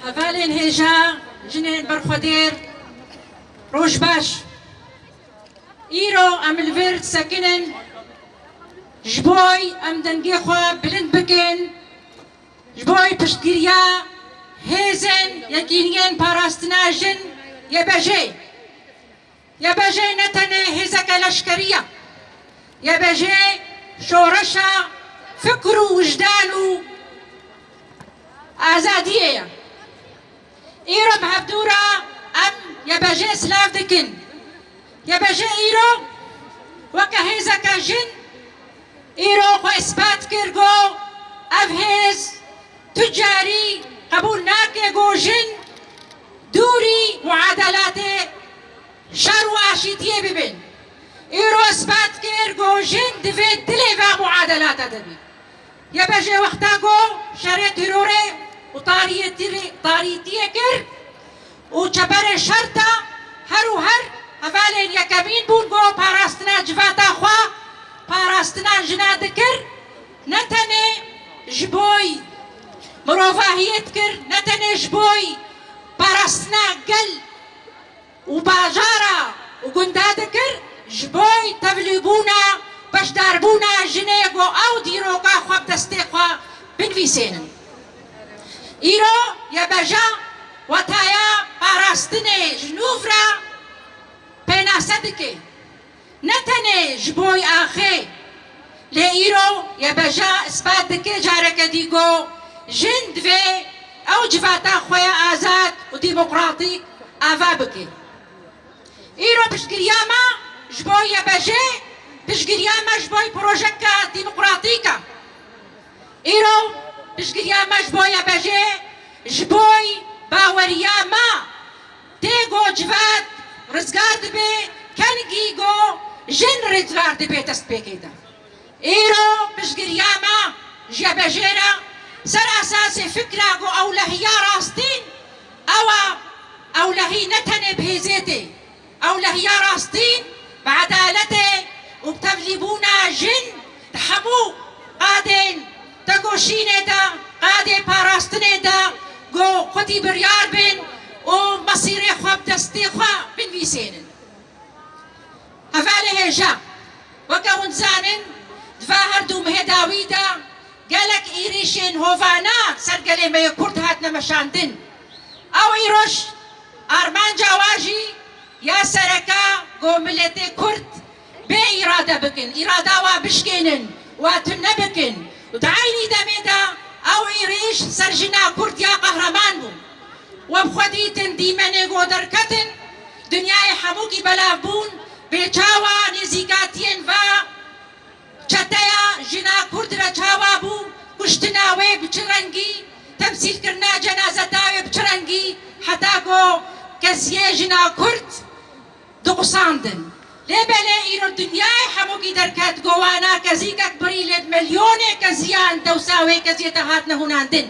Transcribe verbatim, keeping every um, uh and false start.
Hevalên hêja, jinên berxwedêr, roj baş. Îro em li vir disekinin, ji boy em dengê xwe bilind bikin, ji boy piştgiriya hêzên Yekîniyên Parastina Jin, Y B J. Y B J ne tenê hêzeke leşkerî ye. Y B J şoreşa fikr û wijdan û azadiyê ye. Îro bi hevdû re em Y B J silav dikin. Y B J îro weke hêzeke jin îro xwe îspat kir ku ev hêz tu carî qebûl nake ku jin dûrî muadelatê şer û aşîtiyê bibin. Îro îspat kir ku jin divê dilê va muadelata de bî. Y B J wexta ku şerê terorê û tariyê tirî-, tarîtiyê kir û çeperê şer de her û her hevalên yekemîn bûn ku parastina civata xwe, parastina jina dikir, ne tenê ji boy mirovahiyê dikir, ne tenê ji boy parastina gel û bajara û gunda dikir, ji boy tevlîbûna, beşdarbûna jinê ku ew dîroka xwe bi destê xwe binivîsênin. Îro Y B J wetaya parastinê ji nû re pênase dike. Ne tenê ji boy axê, lê îro Y B J îspat dike careke dî ku jin divê ew civata xwe ya azad û demokratîk ava bike. Îro piştgiriya me ji bo Y B J, piştgiriya me ji bo projeka demokratîk e. Îro piştgiriya me ji bo Y B J, ji bo baweriya me tê ku civat rizgar dibe, kengî ku jin rizgar dibe destpêkê de. Îro piştgiriya me ji Y B J re ser esasê fikra ku ewlehiya rastîn ew e, ewlehî ne tenê bi hêzê tê. Ewlehiya rastîn bi edaletê û bi tevlîbûna jin di hemû qadên tekoşînê de, qadê parastinê de ku xwedî biryar bin û mesîrê xwe bi destê xwe binivîsênin. Hevalê hêja, weke hûn dizanin, di va her du mihê dawî de gelek êrîşên hovane ser gelê me yê Kurd hatine meşandin. Ew îroj armanca wa jî ya sereke ku miletê Kurd bê îrade bikin, îrada wa bişkênin, wa tune bikin. Û di eynî demê de ew êrîş ser jina Kurd ya qehreman bû. We bi xwe dîtin dîmenê ku derketin, dinyayê hemûkî belav bûn, bê çawa nêzîkatiyên va çeteya jina Kurd re çawa bû, kuştina wê bi çi rengî, temsîlkirina cenazeta wê bi çi rengî, heta ku keziyê jina Kurd diqusandin. Lê belê îro dinyayê hemûkî derket ku wana kezîkek birî lê bi milyonê keziyan dewsa wê keziyê te hatine hûnandin.